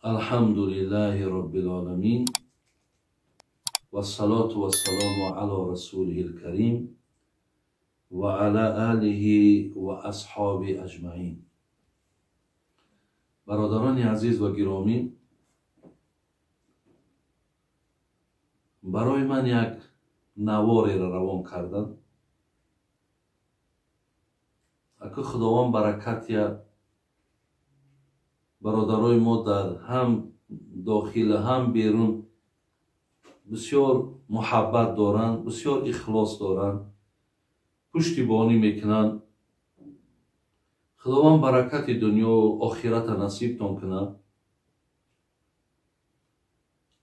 Алҳамду лиллаҳи роббил оламин вассалоту вассаламу ала расулихил карим ва ала алиҳи ва асҳоби аҷмаин. Бародарони азиз ва гиромӣ, барои ман як навореро равон карданд. Аку Худованд баракат я бародарои мо дар ҳам дохил ҳам берун бисёр муҳаббат доранд, бисёр ихлос доранд, пуштибонӣ мекунанд. Худованд баракати дунёву охирата насибтон кунад.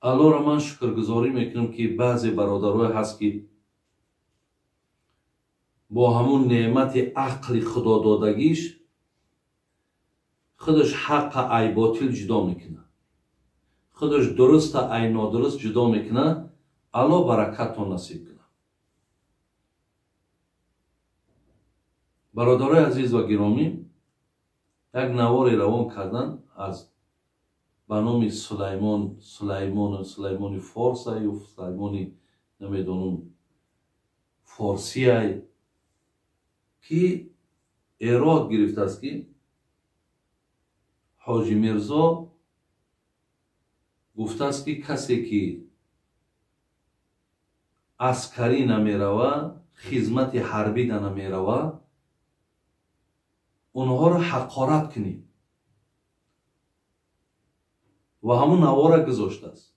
Аллоҳро ман шукргузорӣ мекунам, ки баъзе бародарое ҳаст, ки бо ҳамун неъмати ақли худододагиш худаш ҳаққа ай ботил ҷудо мекунад, худаш дуруста ай нодуруст ҷудо мекунад. Аллоҳ баракаттон насиб кунад. Бародарои азиз ва гиромӣ, як наворе равон кардан аз ба номи Сулаймон, Сулаймон, Сулаймони Форса ё Сулаймони намедонам форсияй, ки эрод гирифтааст, ки Ҳоҷи Мирзо гуфтааст, ки касе ки аскарӣ намерава, хизмати ҳарбида намерава, онҳоро ҳақорат кунед. Ва ҳамун навора гузоштааст.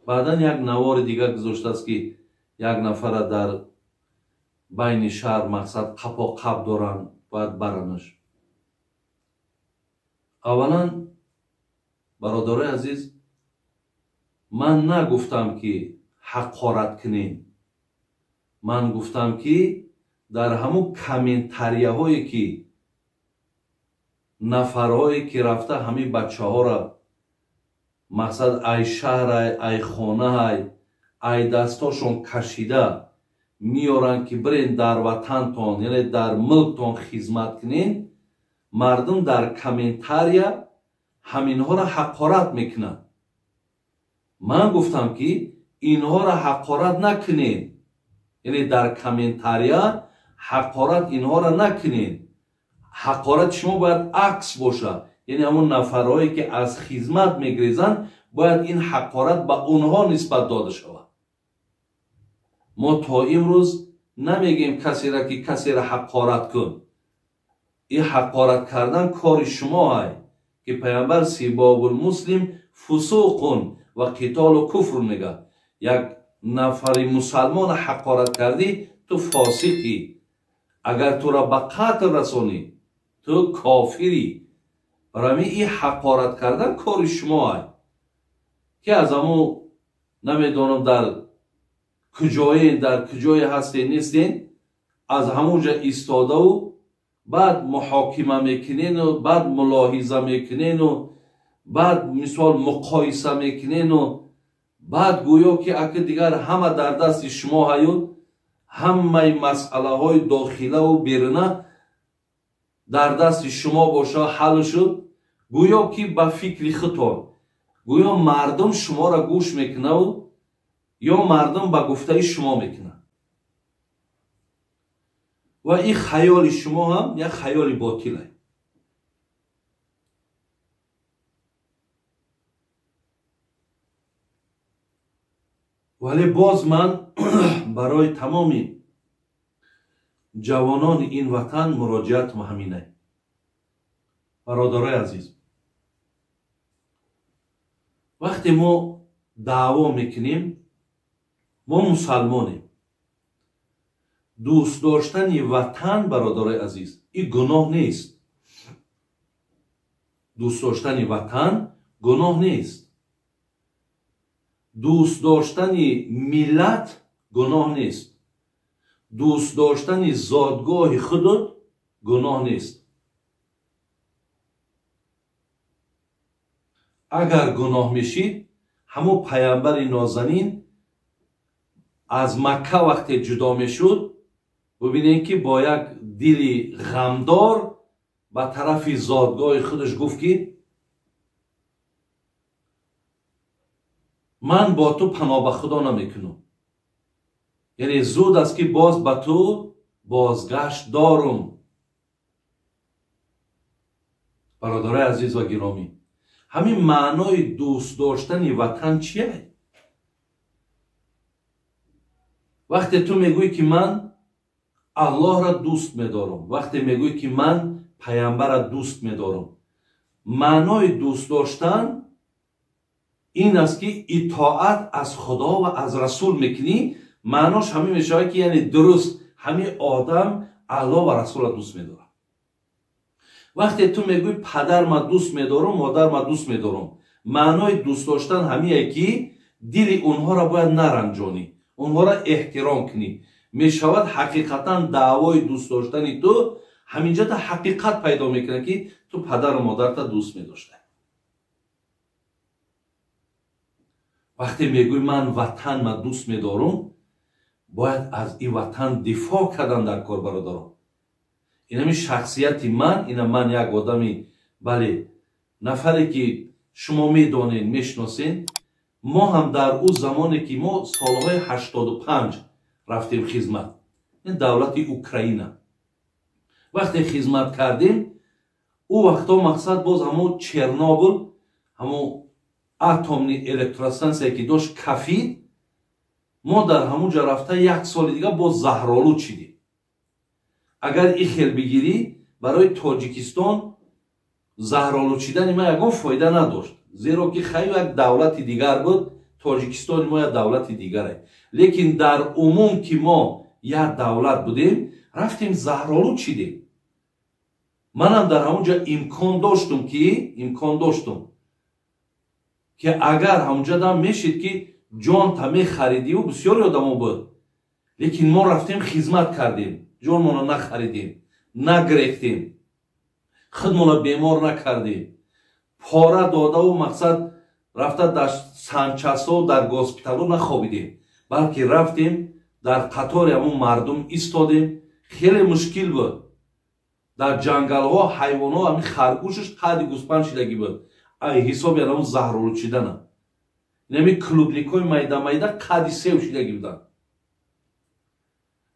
Баъдан як навори дигар гузоштааст, ки як нафара дар байни шаҳр мақсад қапо қап доранд, бояд баранаш. Аввалан, бародарои азиз, ман нагуфтам, ки ҳақорат кунем. Ман гуфтам, ки дар ҳамун комментарияҳое, ки нафарҳое ки рафта ҳамин бачаҳоро мақсад ай шаҳрай, ай хонаҳай, ай дастошон кашида меоранд, ки бирен дар ватантон, яъне дар мулктон хизмат кунен, мардум дар комментария ҳаминҳоро ҳақорат мекунанд. Ман гуфтам, ки инҳоро ҳақорат накунед, яъне дар комментария ҳақорат инҳоро накунед. Ҳақорати шумо бояд акс бошад, яъне ҳамон нафарҳое ки аз хизмат мегрезанд, бояд ин ҳақорат ба онҳо нисбат дода шавад. Мо то имрӯз намегем касеро, ки касеро ҳақорат кун. Ин ҳақорат кардан кори шумо ай, ки пайғамбар сибобулмуслим фусуқун ва қитолу куфр мегӯяд. Як нафари мусалмона ҳақорат кардӣ, ту фосиқӣ. Агар туро ба қатл расонӣ, ту кофирӣ. Барои ҳамин ин ҳақорат кардан кори шумо ай, ки аз ҳамун намедонам дар куҷое, дар куҷое ҳастен нестен, аз ҳамун ҷа истодаву баъд муҳокима мекунену баъд мулоҳиза мекунену баъд мисол муқоиса мекунену баъд гӯё ки аки дигар ҳама дар дасти шумо ҳаю, ҳамаи масъалаҳои дохилаву беруна дар дасти шумо боша ҳал шуд. Гӯё ки ба фикри худтон, гӯё мардум шуморо гӯш мекунаву ё мардум ба гуфтаи шумо мекунад. Ва ин хаёли шумо ҳам як хаёли ботил аст. Вале боз ман барои тамоми ҷавонони ин ватан муроҷиатам ҳаминае. Бародарои азиз, вақте мо даъво мекунем, мо мусалмонем. Дӯст доштани ватан, бародарои азиз, ин гуноҳ нест. Дӯст доштани ватан гуноҳ нест. Дӯст доштани миллат гуноҳ нест. Дӯст доштани зодгоҳи худут гуноҳ нест. Агар гуноҳ мешид, ҳамун пайғамбари нозанин аз Макка вақте ҷудо мешуд, бубинем, ки бо як дили ғамдор ба тарафи зодгоҳи худаш гуфт, ки Ман бо ту паноҳ ба худо намекунам, яъне зуд аст ки боз ба ту бозгашт дорум. Бародарои азиз ва гиромӣ, ҳамин маънои дӯст доштани ватан чие? Вақте ту мегӯӣ ки ман Аллоҳро дӯст медорам, вақте мегӯӣ ки ман паямбарро дӯст медорам, маънои дӯст доштан ин аст ки итоат аз Худо ва аз Расул мекунӣ. Маънош ҳамин мешавад ки яъне дуруст ҳамин одам Аллоҳ ва Расулро дӯст медорад. Вақте ту мегӯӣ падарма дӯст медорам, модарма дӯст медорам, маънои дӯст доштан ҳамие ки дили онҳоро бояд наранҷонӣ, онҳоро эҳтиром кунӣ. Мешавад ҳақиқатан даъвои дӯст доштани ту ҳаминҷода ҳақиқат пайдо мекунад ки ту падару модарта дӯст медоштай. Вақте мегӯӣ ман ватанма дӯст медорам, бояд аз ин ватан дифоъ кардан дар кор, бародарон. Инами шахсияти ман, ина ман як одами, бале, нафаре ки шумо медонед, мешиносед, мо ҳам дар ӯ замоне ки мо солҳои 85 рафтем хизмат, ин давлати Украина, вақте хизмат кардем, ӯ вақто мақсад боз ҳамо Чернобыл, ҳамо атомни электростанция ки дошт кафид, мо дар ҳамон ҷо рафта як соли дига боз заҳролуд шидем. Агар ин хел бигирӣ, барои Тоҷикистон заҳролуд шидани ма ягон фоида надошт, зеро ки хайр як давлати дигар буд, Тоҷикистони мо як давлати дигаре. Лекин дар умум ки мо як давлат будем, рафтем заҳролуд шидем. Манам дар ҳамон ҷо имкон доштум ки агар ҳамонҷо дам мешид ки ҷонта мехаридиву бисёри одамо буд, лекин мо рафтем хизмат кардем, ҷонмонро нахаридем, нагирехтем, худмонро бемор накардем, пора додаву мақсад рафта дар санчастҳо, дар госпиталҳо нахобидем, балки рафтем дар қатори ҳамон мардум истодем. Хеле мушкил буд. Дар ҷангалҳо ҳайвонҳо ҳамин харгӯшаш қадди гӯспанд шидагӣ буд, ай ҳисоби ҳамон заҳролуд шидана. Инами клубникҳои майда майда қадди сев шидагӣ буданд,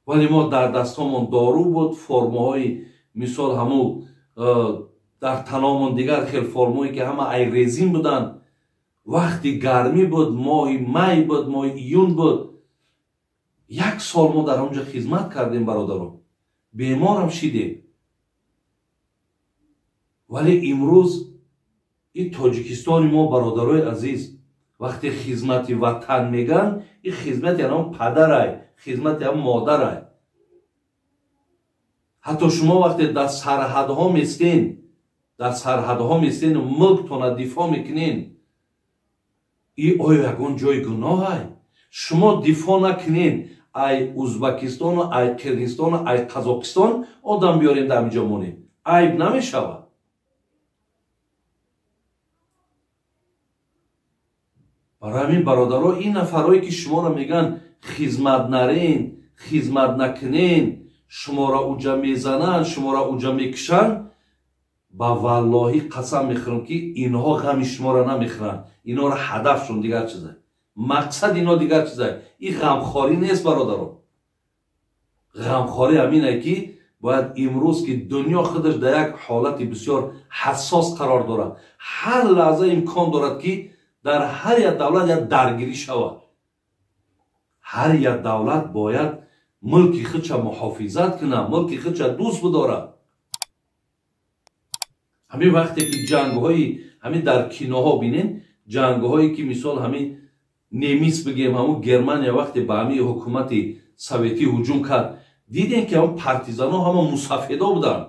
вале мо дар дастҳомон дору буд, формаҳои мисол ҳамун дар таномон дигар хел формое ки ҳама ай резин буданд. Вақти гармӣ буд, моҳи май буд, моҳи июн буд. Як сол мо дар он ҷо хизмат кардем, бародарон, беморам шидем. Вале имрӯз ин Тоҷикистони мо, бародарои азиз, вақте хизмати ватан мегӯянд, ин хизмати ҳамон падарай, хизмати ҳамон модарай. Ҳатто шумо вақте дар сарҳадҳо местен, дар сарҳадҳо местену мулктона дифоъ мекунен, и оё ягон ҷои гуноҳай? Шумо дифоъ накунен, ай Узбакистону ай Қирғизистону ай Қазоқистон одам биёрем дар инҷо монем, айб намешавад? Барои ҳамин, бародаро, ин нафарое ки шуморо мегӯянд хизмат нарен, хизмат накунен, шуморо уҷа мезананд, шуморо уҷа мекушанд, ба валлоҳӣ қасам мехӯрам ки инҳо ғами шуморо намехӯранд. Инҳоро ҳадафшон дигар чизай, мақсад ино дигар чизай. Ин ғамхорӣ нест, бародарон. Ғамхорӣ ҳамине ки бояд имрӯз ки дунё худаш дар як ҳолати бисёр ҳассос қарор дорад, ҳар лаҳза имкон дорад ки дар ҳар як давлат як даргирӣ шавад. Ҳар як давлат бояд мулки худша муҳофизат кунад, мулки худша дӯст бидорад. Ҳамин вақте ки ҷангҳои ҳамин дар киноҳо бинен, ҷангҳое ки мисол ҳамин немис бигем, ҳамун Германия вақте ба ҳамин ҳукумати советӣ ҳуҷум кард, дидем ки ҳамун партизанҳо ҳама мусафедо буданд,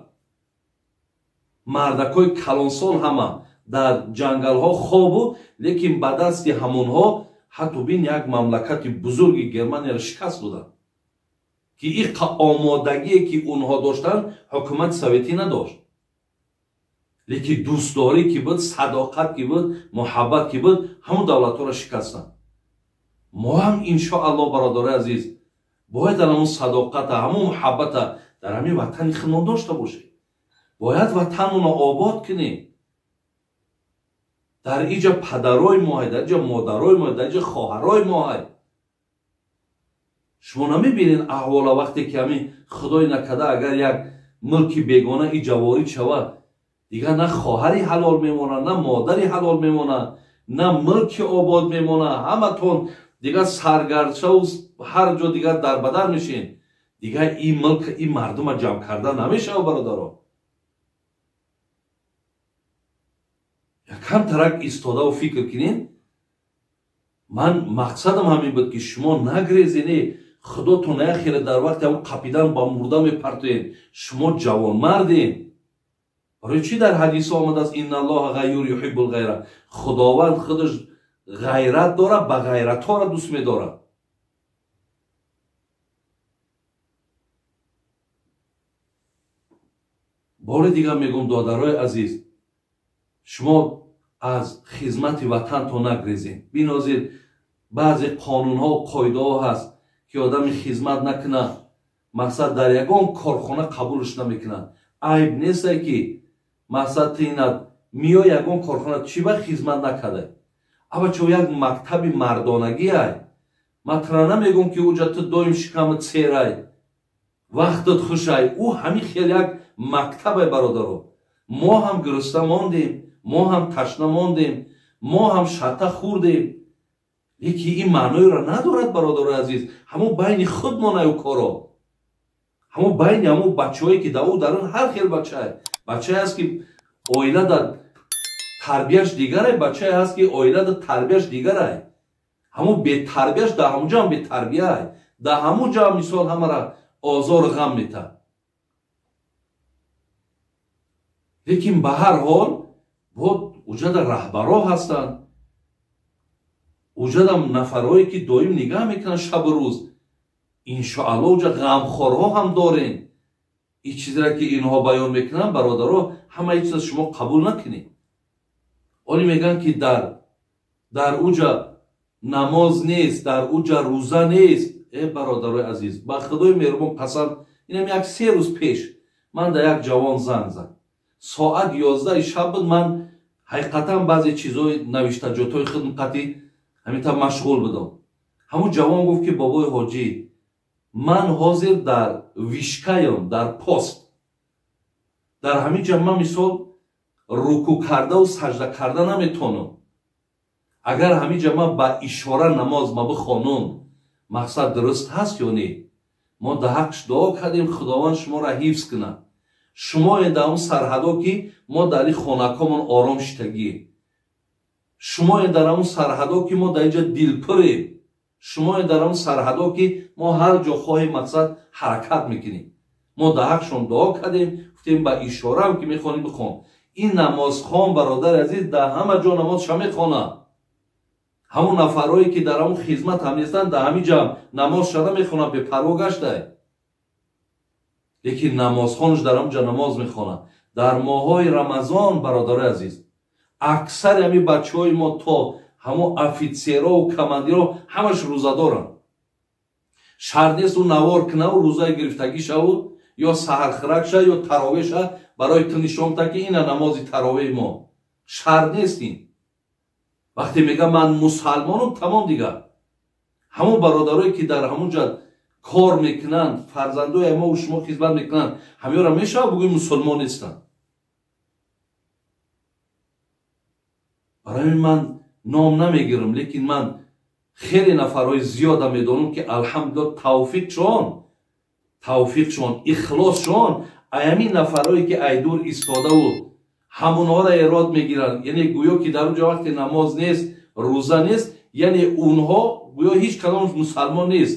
мардакҳои калонсол ҳама дар ҷангалҳо хобу, лекин ба дасти ҳамонҳо ҳатто бин як мамлакати бузурги Германияро шикаст доданд, ки иқа омодагие ки онҳо доштанд, ҳукумати советӣ надошт. Лекин дӯстдорӣ ки буд, садоқат ки буд, муҳаббат ки буд, ҳамон давлатҳоро шикастанд. Мо ҳам иншоаллоҳ, бародарои азиз, бояд ҳамон садоқата, ҳамон муҳаббата дар ҳамин ватани худмон дошта бошем. Бояд ватанмонро обод кунем. Дар иҷа падарои моҳай, дар иҷа модарои моҳай, дар иҷа хоҳарои моҳай. Шумо намебинед аҳвола вақте ки ҳамин худой накарда агар як мулки бегона иҷа ворид шавад, дигар на хоҳари ҳалол мемонад, на модари ҳалол мемонад, на мулки обод мемонад. Ҳаматон дигар саргардшаву ҳар ҷо дигар дарбадар мешин. Дигар ин мулк, ин мардума ҷамъ карда намешавад, бародаро. Якам тарак истодаву фикр кунед. Ман мақсадам ҳамин буд, ки шумо нагрезене, худотон яхеле дар вақти ҳамон қапидан ба мурда мепартоед. Шумо ҷавонмардед. Барои чӣ дар ҳадисҳо омадааст инналлоҳа ғайюр юҳиббул ғайра? Худованд худаш ғайрат дорад, ба ғайратҳоро дӯст медорад. Бори дигар мегӯм, додарои азиз, шумо аз хизмати ватантон нагрезед. Бинозир баъзе қонунҳо қоидаҳо ҳаст, ки одами хизмат накунад, мақсад дар ягон корхона қабулш намекунад. Айб несте, ки мақсад тинад миё ягон корхона чӣ ба хизмат накарда. Абачо як мактаби мардонагӣ ай. Ман тра намегӯм, ки уҷа ту доим шикамат серай, вақтат хушай. Ӯ ҳамин хел як мактабай, бародаро. Мо ҳам гурусна мондем, мо ҳам ташна мондем, мо ҳам шата хӯрдем. Лекин ин маъноеро надорад, бародарои азиз. Ҳамон байни худмонаю коро, ҳамон байни ҳамон бачаҳое, ки дар ӯ дарун ҳар хел бачае. Бачае ҳаст, ки оила дар тарбияш дигарай, бачае ҳаст, ки оила дар тарбияш дигарай. Ҳамон бетарбияш дар ҳамон ҷо ҳам бетарбияй, дар ҳамон ҷо ҳам мисол ҳамаро озору ғам метад. Лекин ба ҳар ҳол бод уҷада раҳбаро ҳастанд, уҷада нафарҳое, ки доим нигаҳ мекунанд шабу рӯз. Иншоалло уҷа ғамхорҳо ҳам дорем. Ин чизеро, ки инҳо баён мекунанд, бародаро, ҳамаи чиза шумо қабул накунед. Оли мегӯянд, ки дар уҷа намоз нест, дар уҷа рӯза нест. Э бародарои азиз, ба худои меҳрубон қасам, инам як 3 рӯз пеш ман дар як ҷавон занг зад. Соат 11 шаб буд. Ман ҳақиқатан баъзе чизҳои навиштаҷотҳои худм қатъи ҳамин тавр машғул будам. Ҳамун ҷавон гуфт, ки бобои ҳоҷӣ, ман ҳозир дар вишкаям, дар пост. Дар ҳамин ҷа ман мисол рукӯ кардаву сажда карда наметонам. Агар ҳамин ҷа ман ба ишора намоз ма бихонам, мақсад дуруст ҳаст ё не? Мо дар ҳаққш дуо кардем, Худованд шуморо ҳифз кунад. Шумоед дар он сарҳадо, ки мо дар ин хонакҳомон ором шитагием. Шумоед дар он сарҳадо, ки мо дар инҷа дилпурем. Шумоед дар он сарҳадо, ки мо ҳар ҷо хоҳем мақсад ҳаракат мекунем. Мо дар ҳаққшон дуо кардем, гуфтем ба ишораам, ки мехонӣ бихон. Ин намозхон, бародари азиз, дар ҳама ҷо намозша мехонад. Ҳамон нафарҳое, ки дар ҳамон хизмат ҳам нестанд, дар ҳамин ҷа намозша намехонанд, бепарво гаштай. Лекин намозхонаш дар ҳамон ҷа намоз мехонад. Дар моҳҳои Рамазон, бародарои азиз, аксари ҳамин бачаҳои мо то ҳамон офитсерову командиро ҳамаш рӯзадоранд. Шарт нест ӯ навор кунаву рӯзаи гирифтагӣ шаву ё саҳархӯрак ша ё таровеҳ ша барои ту нишон та, ки ина намози таровеҳи мо. Шарт нест ин. Вақте мегӯям ман мусалмонам, тамом дигар. Ҳамон бародарое, ки дар ҳамон ҷа кор мекунанд, фарзандои мо шумо хизмат мекунанд, ҳамёра мешавад бугӯи мусулмон нестанд. Барои ман ном намегирам, лекин ман хеле нафарҳои зиёда медонам, ки алҳамдулиллоҳ тавфиқшон, ихлосшон аями нафарҳое, ки айдур истодаву ҳамонҳоро эрод мегиранд. Яъне гӯё ки дар он ҷо вақте намоз нест, рӯза нест, яъне онҳо гӯё ҳеҷ кадом мусалмон нест.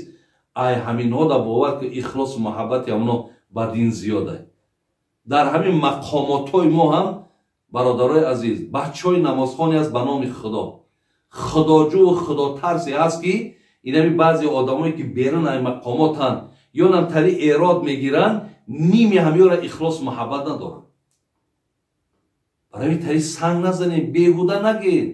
Ай ҳаминҳо да бовар, ки ихлосу муҳаббати ҳамонҳо ба дин зиёда. Дар ҳамин мақомотҳои мо ҳам, бародарои азиз, бачаҳои намозхоне аст ба номи Худо, худоҷӯву худотарсе ҳаст, ки инами баъзе одамое, ки берун ай мақомотанд ё нам тари эрод мегиранд, ними ҳамёра ихлосу муҳаббат надоранд. Барои тари санг назанед, беҳуда нагед.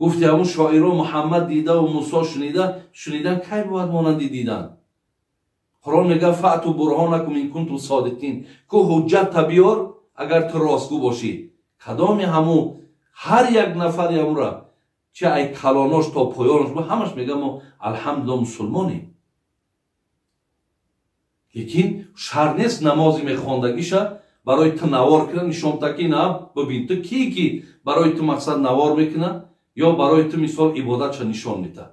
Гуфти ҳамун шоиро Муҳаммад дидаву Мусо шунида, шунидан кай бояд монанди дидан? Қуръон мегӯяд фаъту бурҳонакум ин кунтум содиқин. Ку ҳуҷҷатта биёр, агар ту ростгӯ бошӣ. Кадоми ҳаму ҳар як нафари ҳамура чи ай калонош то поёнош ҳамаш мегӯяд мо алҳамдулилла мусулмонем. Лекин шарт нест намози мехондагиша барои ту навор кунад, нишон та ки на бибин ту ки ки барои ту мақсад навор мекунад ё барои ту мисол ибодатша нишон медиҳад.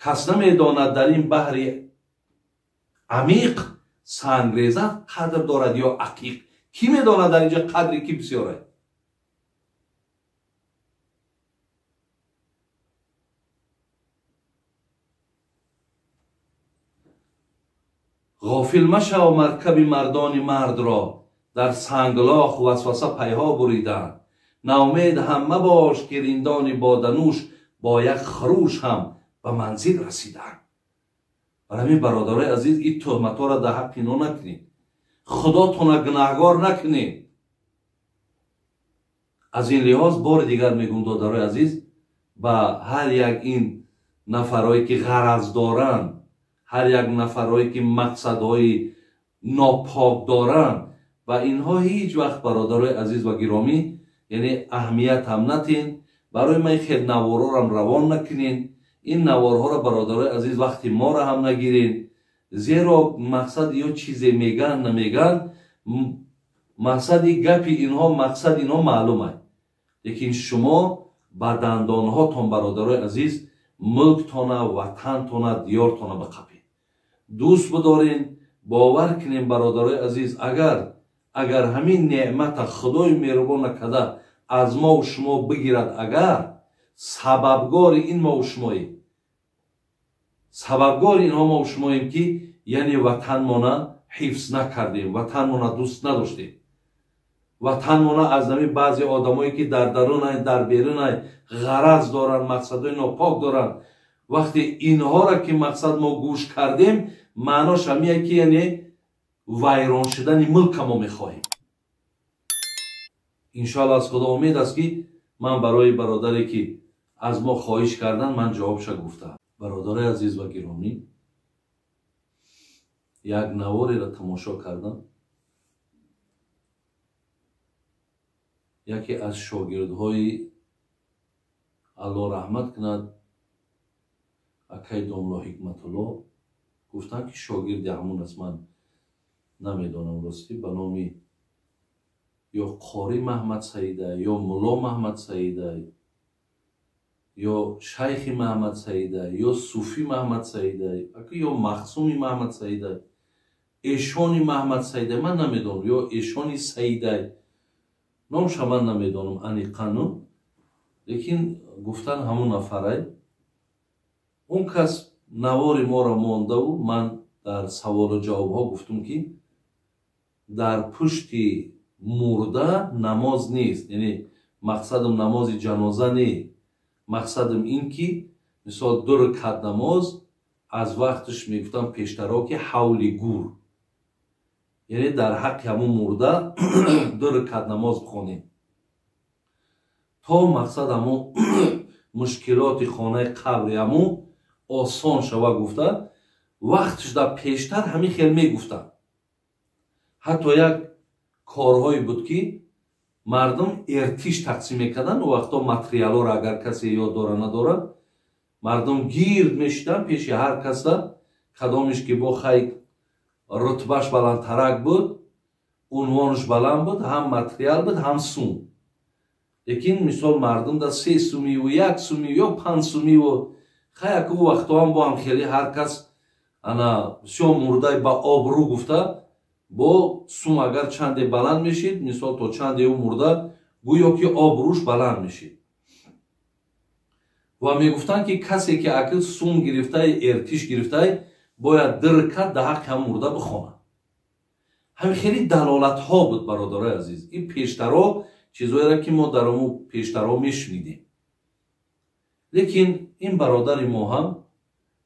Кас намедонад дар ин баҳри амиқ сангреза қадр дорад ё ақиқ. Кӣ медонад дар инҷа қадри ки бисёрад? Ғофил машав маркаби мардони мардро, дар санглох васваса пайҳо буриданд. Наумед ҳам мабош ки риндони боданӯш бо як хурӯш ҳам ба манзил расиданд. Барои ҳамин бародарои азиз, ин туҳматҳоро дар ҳаққи ино накунед, худотона гунаҳгор накунед. Аз ин лиҳоз бори дигар мегӯм, додарои азиз, ба ҳар як ин нафарое ки ғараз доранд, ҳар як нафарое ки мақсадҳои нопок доранд, ба инҳо ҳеҷ вақт бародарои азиз ва гиромӣ яъне аҳамият ҳам натен. Барои ман хел наворорам равон накунен. Ин наворҳоро бародарои азиз вақти моро ҳам нагирен, зеро мақсад ё чизе меган намеган, мақсади гапи инҳо, мақсади инҳо маълум аст. Лекин шумо ба дандонҳотон бародарои азиз мулктона, ватантона, диёртона биқапед, дӯст бидорен, бовар кунем бародарои азиз, агар ҳамин неъмата худои меҳрубон накарда аз мову шумо бигирад, агар сабабгори ин мову шумоем, сабабгори инҳо мову шумоем ки яъне ватанмона ҳифз накардем, ватанмона дӯст надоштем, ватанмона аз нами баъзе одамое ки дар дарунай, дар берунай ғараз доранд, мақсадҳои нопок доранд. Вақте инҳоро ки мақсад мо гӯш кардем, маънош ҳамия ки яъне вайрон шудани мулка мо мехоҳем. Иншоалло аз худо умед аст ки ман барои бародаре ки аз мо хоҳиш кардан ман ҷавобша гуфтам. Бародарои азиз ва гиромӣ, як навореро тамошо кардам. Яке аз шогирдҳои Аллоҳ раҳмат кунад акай домло Ҳикматулло гуфтанд ки шогирди ҳамун аст, ман намедонам ростӣ, ба номи ё Қори Маҳмад Саида ё Мулло Маҳмад Саида ё Шайхи Маҳмад Саида ё Суфи Маҳмад Саида ё Махсуми Маҳмад Саида, Эшони Маҳмад Саида, ман намедонам, ё Эшони Саида, номша ман намедонам аниқану, лекин гуфтан ҳамун нафарай. Он кас навори моро мондаву ман дар саволу ҷавобҳо гуфтум ки дар пушти мурда намоз нест, яъне мақсадам намози ҷаноза не, мақсадам ин ки мисол ду ракат намоз аз вақташ мегуфтам пештаро ки ҳавли гур, яъне дар ҳаққи ҳамун мурда ду ракат намоз бихонем то мақсад ҳамун мушкилоти хонаи қабри ҳамун осон шава гуфта. Вақтш дар пештар ҳамин хел мегуфтанд. Ҳатто як корҳое буд ки мардум эртиш тақсим мекарданд. У вақто материалҳоро агар касе ёд дора надорад, мардум гирд мешиданд пеши ҳар каса, кадомиш ки бо хай рутбаш баландтарак буд, унвонаш баланд буд, ҳам материал буд, ҳам сум. Лекин мисол мардум да 3 сумиву 1 сумив ё 5 сумиву хай аку вақтоам бо ҳам хеле ҳар кас ана бисёр мурдай ба обрӯ гуфта бо сум агар чанде баланд мешид, мисол то чанде ӯ мурда гӯё ки обрӯш баланд мешид. Ва мегуфтанд ки касе ки акл сум гирифтай, эртиш гирифтай, бояд 2 ракат дар ҳаққи ҳам мурда бихонад. Ҳамин хеле далолатҳо буд бародарои азиз. Ин пештаро чизҳоеро ки мо дар ому пештаро мешунидем. Лекин ин бародари мо ҳам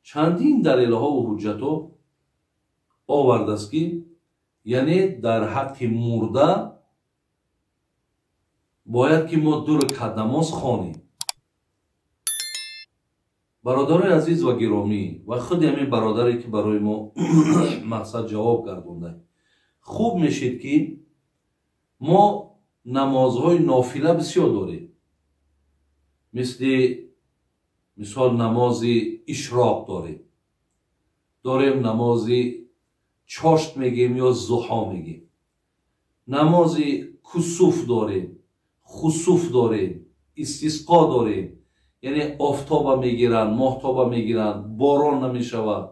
чандин далелҳову ҳуҷҷатҳо овардааст ки яъне дар ҳаққи мурда бояд ки мо 2 ракат намоз хонем. Бародарои азиз ва гиромӣ, ва худи ҳамин бародаре ки барои мо мақсад ҷавоб гардонда, хуб мешид ки мо Намозҳои нофила бисёр дорем, мисли мисол намози ишроқ дорем, намози чошт мегем ё зуҳо мегем, намози кусуф дорем, хусуф дорем, истисқо дорем, яъне офтоба мегиранд, моҳтоба мегиранд, борон намешавад.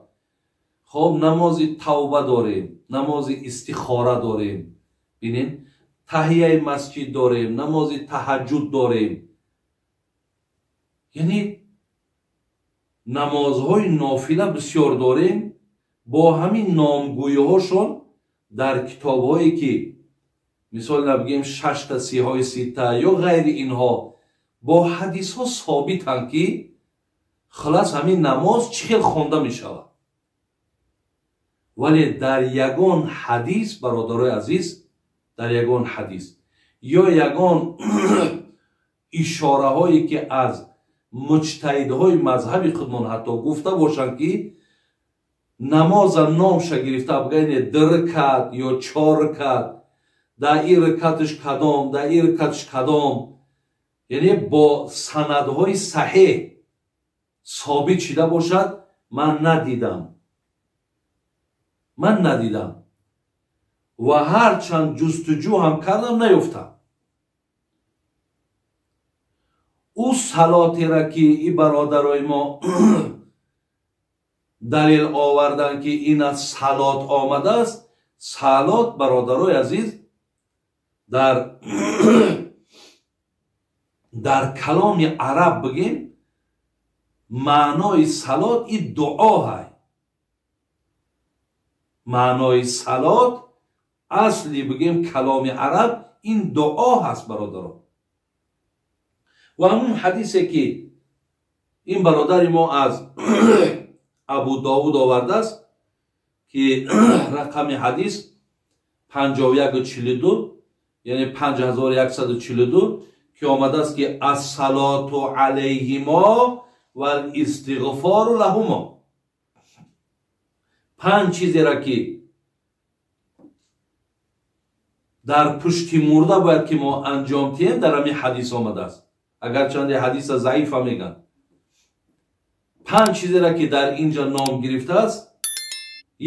Хоб, намози тавба дорем, намози истихора дорем, бинед, таҳияи масҷид дорем, намози таҳаҷҷуд дорем. Яъне намозҳои нофила бисёр дорем. Бо ҳамин номгӯиҳошон дар китобҳое ки мисол набигем шашта сиҳои сита ё ғайри инҳо бо ҳадисҳо собитанд, ки хулас ҳамин намоз чӣ хел хонда мешавад. Вале дар ягон ҳадис, бародарои азиз, дар ягон ҳадис ё ягон ишораҳое ки аз муҷтаҳидҳои мазҳаби худмон ҳатто гуфта бошанд, ки намоза номша гирифта бигӯянд ду ракат ё чор ракат, дар ин ракаташ кадом, дар ин ракаташ кадом, яъне бо санадҳои саҳеҳ собит шида бошад, ман надидам, ман надидам ва ҳарчанд ҷустуҷӯ ҳам кардам, наёфтам. Ӯ салотера ки и бародарои мо далел оварданд, ки ин аз салот омадааст, салот, бародарои азиз, дар каломи араб бигем, маънои салот и дуо ҳай. Маънои салот асли бигем каломи араб ин дуо ҳаст, бародаро. Ва ҳамун ҳадисе ки ин бародари мо аз Абу Довуд овардааст, ки рақами ҳадис 5142, яъне 5142, ки омадааст ки ассалоту алайҳимо вал истиғфору лаҳумо. Панҷ чизеро ки дар пушти мурда бояд ки мо анҷом диҳем, дар ҳамин ҳадис омадааст. Агарчанде ҳадиса заифа мегӯянд. Панҷ чизеро ки дар инҷа ном гирифтааст,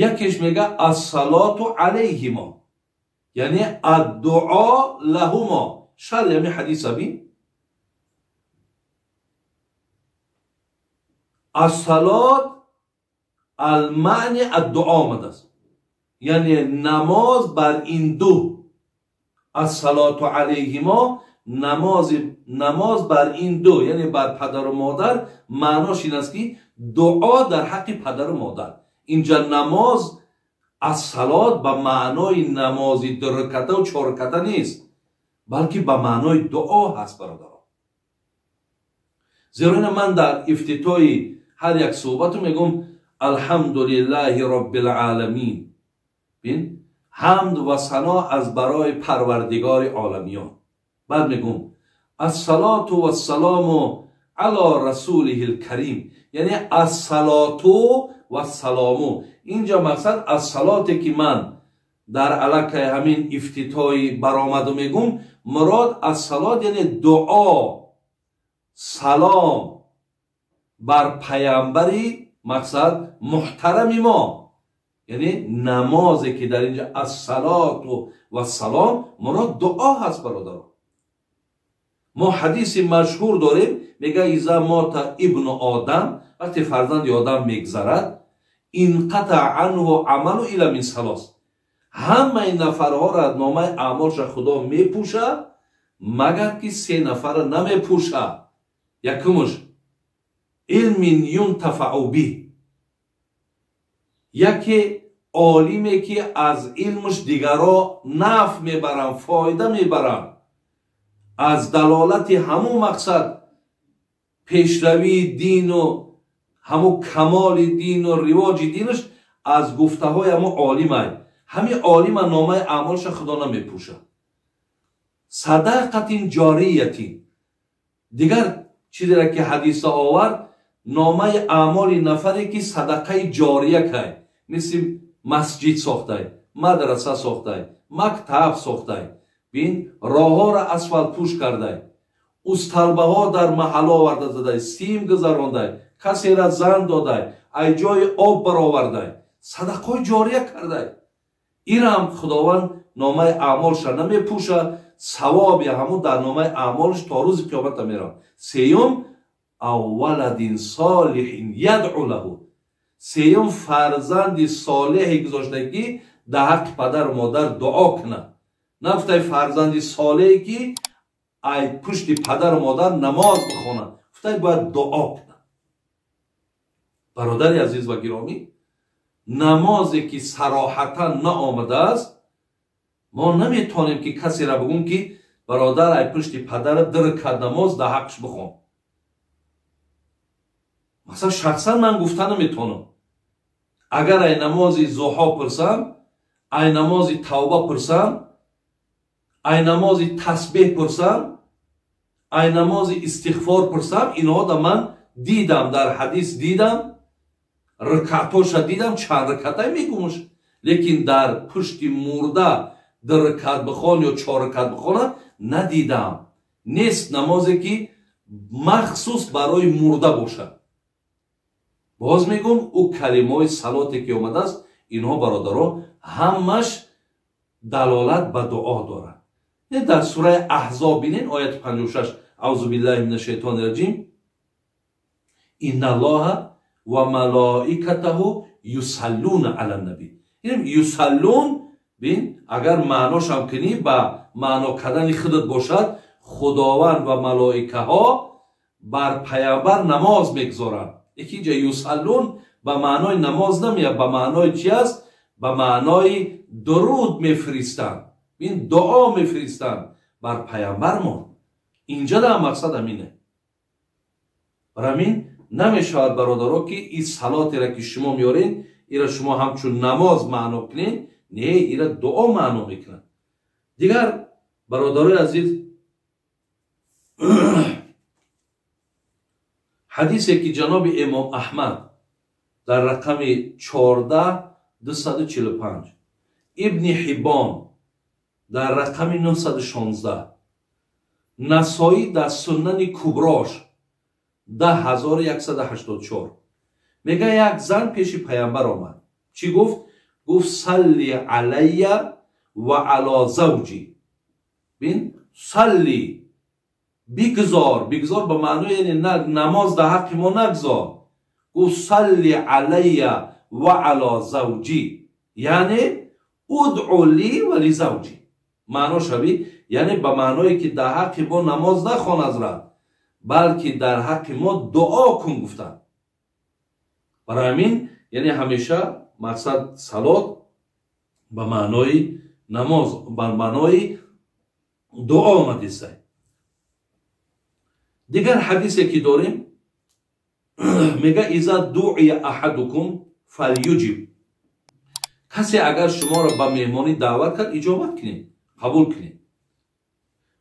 якеш мега ассалоту алайҳимо, яъне аддуо лаҳумо. Шарҳи ҳамин ҳадиса бин. Ассалот алмаъни аддуо омадааст, яъне намоз бар ин ду. Ассалоту алайҳимо, намоз бар ин ду, яъне бар падару модар. Маънош ин аст, ки дуо дар ҳаққи падару модар. Инҷа намоз ассалот ба маънои намози дуракатаву чораката нест, балки ба маънои дуо ҳаст, бародаро. Зеро ина ман дар ифтитоҳи ҳар як суҳбату мегӯм алҳамдулиллаҳи роббил оламин. Бин, ҳамд ва сано аз барои парвардигори оламиён. Баъд мегӯм ассалоту вассалому ало расулиҳил карим, яъне ассалоту вассалому. Инҷа мақсад ассалоте ки ман дар алакаи ҳамин ифтитоҳи баромаду мегӯм, мурод ассалот яъне дуо, салом бар паямбари мақсад муҳтарами мо, яъне намозе ки дар инҷа ассалоту вассалом мурод дуо ҳаст, бародаро. Мо ҳадиси машҳур дорем, мега иза мота ибну одам, вақте фарзанди одам мегзарад, инқатаа анҳу амалу илла мин салос, ҳамаи нафарҳоро номаи аъмолша Худо мепӯшад, магар ки се нафарро намепӯшад. Якумш илмин юнтафау биҳ, яке олиме ки аз илмш дигаро наф мебаранд, фоида мебаранд, аз далолати ҳамун мақсад пешравии дину ҳамун камоли дину ривоҷи динаш аз гуфтаҳои ҳамун олимай. Ҳамин олима номаи аъмолша Худо намепӯшад. Садақатин ҷориятин, дигар чизеро ки ҳадиса овард, номаи аъмоли нафаре ки садақаи ҷория кай, мисли масҷид сохтай, мадраса сохтай, мактаб сохтай, Бин, роҳҳоро асфалтпӯш кардай, усталбаҳо дар маҳалла оварда задай, сим гузарондай, касера зан додай, ай ҷои об баровардай, садақаҳои ҷория кардай. Ирам Худованд номаи аъмолша намепӯша, савоби ҳамун дар номаи аъмолш то рӯзи қиёмата меравад. Сеюм, авваладин солиҳин ядъу лаҳу. Сеюм, фарзанди солеҳе гузошта ки дар ҳаққи падару модар дуо кунад. Нагуфтай фарзанди солеҳе ки ай пушти падару модар намоз бихонад, гуфтай бояд дуо кунад. Бародари азиз ва гиромӣ, намозе ки сароҳатан наомадааст, мо наметавонем ки касеро бигӯм ки бародар ай пушти падара ду ракат намоз дар ҳаққш бихон. Масалан, шахсан ман гуфта наметавонам. Агар ай намози зуҳо пурсам, ай намози тавба пурсам, ай намози тасбеҳ пурсам, ай намози истиғфор пурсам, инҳо да ман дидам, дар ҳадис дидам, ракатоша дидам, чанд ракатай мегумуш. Лекин дар пушти мурда ду ракат бихон ё чор ракат бихона надидам. Нест намозе ки махсус барои мурда бошад. Боз мегум, ӯ калимаҳои салоте ки омадааст, инҳо бародаро ҳамаш далолат ба дуо дорад. Дар сураи Аҳзоб бинен, ояти 56, аузу биллаҳи мина шайтони раҷим, инналлоҳа ва малоикатаҳу юсаллуна ала наби. Юсаллун, бин, агар маъношам кунӣ ба маъно кардани худат бошад, Худованд ва малоикаҳо бар паямбар намоз мегузоранд. Яки инҷа юсаллун ба маънои намоз намеяд, ба маънои чи аст? Ба маънои дуруд мефиристанд, бин, дуо мефиристанд бар паямбармон. Инҷа да мақсад ҳамине. Бар ҳамин намешавад бародаро ки ин салотеро ки шумо меоред, ира шумо ҳамчун намоз маъно кунед, не, ира дуо маъно мекунад. Дигар бародарои азиз, ҳадисе ки ҷаноби имом Аҳмад дар рақами 14245, Ибни Ҳиббон дар рақами 916, Насоӣ дар Суннани Куброш 10184 мега, як зан пеши паямбар омад. Чӣ гуфт? Гуфт: салли алайя ва ало завҷи. Бин, салли, бигзор, бигзор ба маънои яъне намоз дар ҳаққи мо нагзор. Гуфт: салли алайя ва ало завҷи, яъне удъу ли ва ли завҷи. Маъно шави, яъне ба маъное ки дар ҳаққи мо намоз нахон ҳазрат, балки дар ҳаққи мо дуо кун гуфтанд. Барои ҳамин яъне ҳамеша мақсад салот ба маънои намоз, ба маънои дуо омадисай. Дигар ҳадисе ки дорем мега: иза дуъия аҳадукум фалюҷиб. Касе агар шуморо ба меҳмонӣ даъват кард, иҷобат кунед, қабул кунед.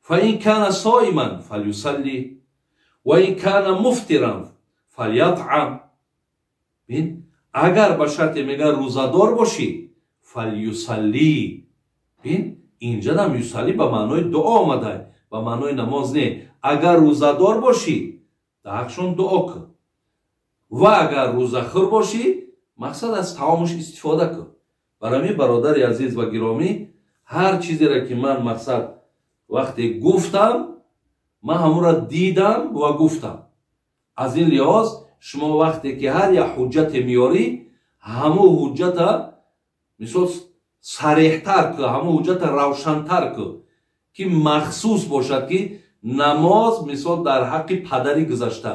Фа ин кана соиман фалюсалли ва ин кана муфтиран фалятъам. Бин, агар ба шарте мега рӯзадор бошӣ, фалюсалли. Бин, инҷадам юсалли ба маънои дуо омада, ба маънои намоз не. Агар рӯзадор бошӣ, дар ҳақшон дуо кун, ва агар рӯзахӯр бошӣ, мақсад аз таомуш истифода кун. Барои ҳамин бародари азиз ва гиромӣ, ҳар чизеро ки ман мақсад вақте гуфтам, ман ҳамонро дидам ва гуфтам. Аз ин лиҳоз шумо вақте ки ҳар як ҳуҷҷате меёрӣ, ҳамун ҳуҷҷата мисол сареҳтар кун, ҳамун ҳуҷҷата равшантар кун, ки махсус бошад ки намоз мисол дар ҳаққи падари гузашта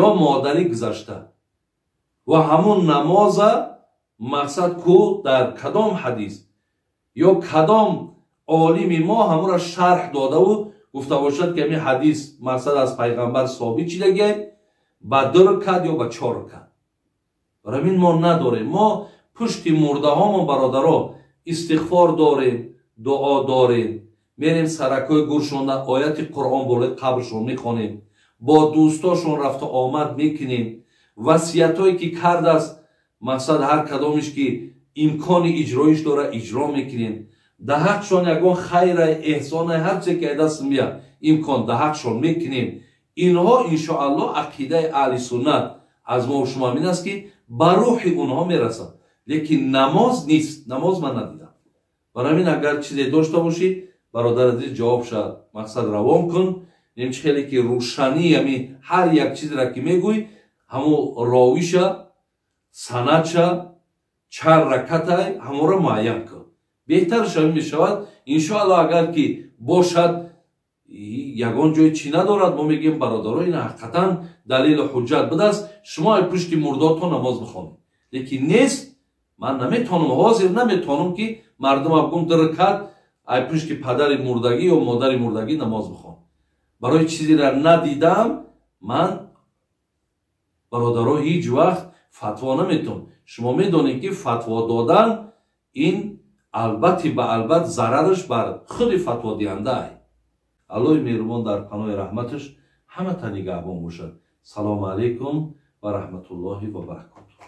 ё модари гузашта, ва ҳамун намоза мақсад ку дар кадом ҳадис ё кадом олими мо ҳамонро шарҳ додаву гуфта бошад ки ҳамин ҳадис мақсад аз пайғамбар собит чидагиай ба ду ракат ё ба чор ракат. Барои ҳамин мо надорем. Мо пушти мурдаҳомон бародаро истиғфор дорем, дуо дорем, мерем саракҳои гуршонда ояти Қуръон болои қабршон мехонем, бо дӯстошон рафта омад мекунем, васиятҳое ки кардааст мақсад ҳар кадомиш ки имкони иҷроиш дора иҷро мекунем. Дар ҳақшон ягон хайра, эҳсона, ҳарче ки даст меяд, имкон дар ҳақшон мекунем. Инҳо иншоаллоҳ, ақидаи аҳли суннат аз мо шумо ҳамин аст, ки ба рӯҳи онҳо мерасад. Лекин намоз нест, намоз ман надидам. Барои ҳамин, агар чизе дошта бошӣ, бародар азиз, ҷавоб шад, мақсад равон кун. Нем чи хеле ки рӯшанӣ, ами ҳар як чизеро ки мегӯй, ҳамо ровиша, санадша, чанд ракатай, ҳаморо муайян кун, беҳтарш ҳамин мешавад, иншоаллоҳ. Агар ки бошад, ягон ҷой чӣ надорад, мо мегӯем: бародаро, ин ҳақиқатан далелу ҳуҷҷат будааст, шумо ай пушти мурдотон намоз бихонед. Лекин нест, ман наметавонам, ҳозир наметавонам, ки мардума бигӯм: ду ракат ай пушти падари мурдагӣ ё модари мурдагӣ намоз бихон. Барои чизеро надидам, ман, бародаро, ҳеҷ вақт фатво наметавон. Шумо медонед, ки фатво додан ин албатти ба албат зарараш бар худи фатводиҳанда. Аллоҳи меҳрубон дар паноҳи раҳматаш ҳамата нигаҳбон бошад. Салому алайкум ва раҳматуллоҳи ва баракотуҳ.